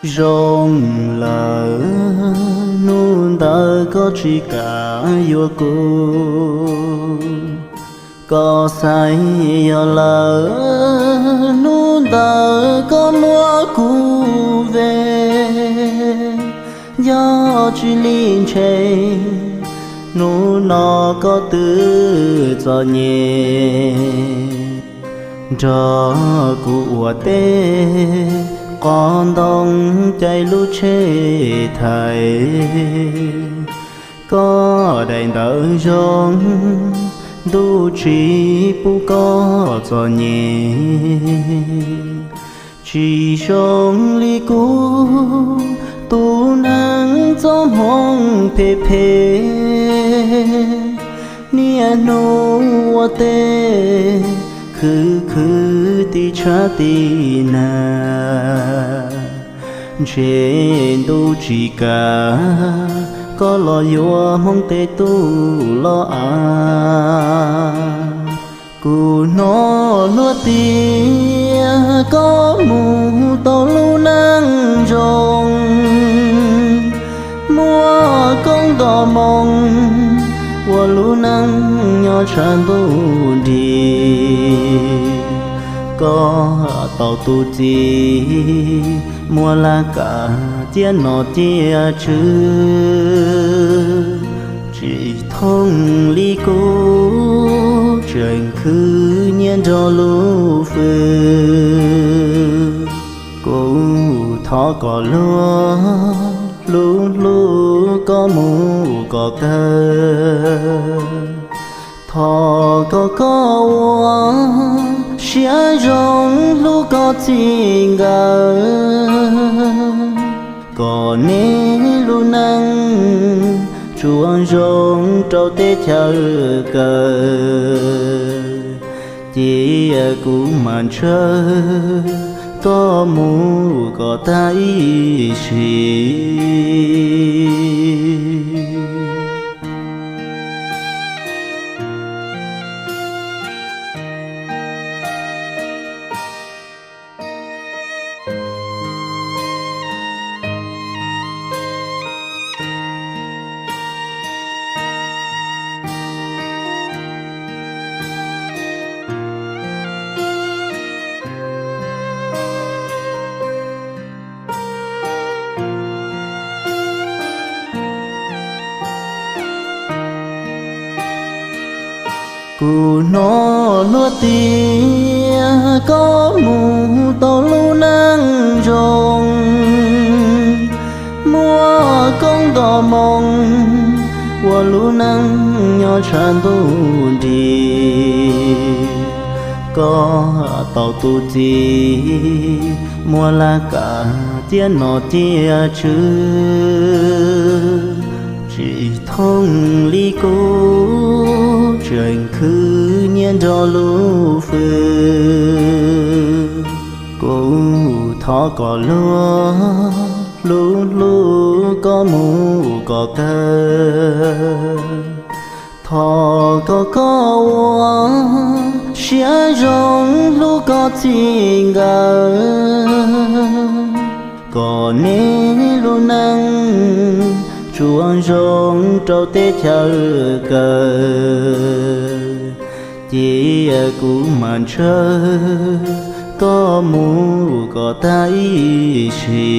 Zoo lawm, hnub ntawd koj tsis kam yuav kuv, koj xaiv yog lawm, hnub ntawd koj muab kuv ve. Yog tsis li ntshe, hnub no koj twb txom nyem, nrog kuv ua teb, qhov ntoo caij lub tsheb thaiv. Koj daim ntawv zoo, ntuj tsis pub koj txom nyem. Tsis zoo li kuv, tus neeg txoj hmoo phem phem, niaj hnub ua teb, khwv khwv tib tshav tib nag. Ntshe ntuj tsis kam, koj los yuav Hmoob tej tub los av. Kuv hnov luag tias koj mus tau lub neej zoo, muaj koob nto moo, ua lub neej nyob tshav ntuj nrig. Koj tau tus txiv muaj laj kam ciaj nom ciaj tswv, tsis thooj li kuv tseem khwv nyiaj nrog lub fwj. Kuv thov kom luag hlub hlub koj mus kom kawg. Thov kom koj ua siab zoo hlub koj txij nkawm, kom neb lub neej tsuas zoo rau teb chaws kawg. Cia kuv mam ntshaw koj mus kom tag ib sim. Kuv hnov luag tias koj mus tau lub neej zoo, muaj koob nto moo, ua lub neej nyob tshav ntuj nrig. Koj tau tus txiv muaj laj kam ciaj nom ciaj tswv, tsis thooj li kuv tseem khwv nyiaj nrog lub fwj. Kuv thov kom luag hlub hlub koj mus kom kawg. Thov kom koj ua siab zoo hlub koj txij nkawm, kom neb lub neej tsuas zoo rau teb chaws kawg. Cia kuv mam ntshaw koj mus kom tag ib sim.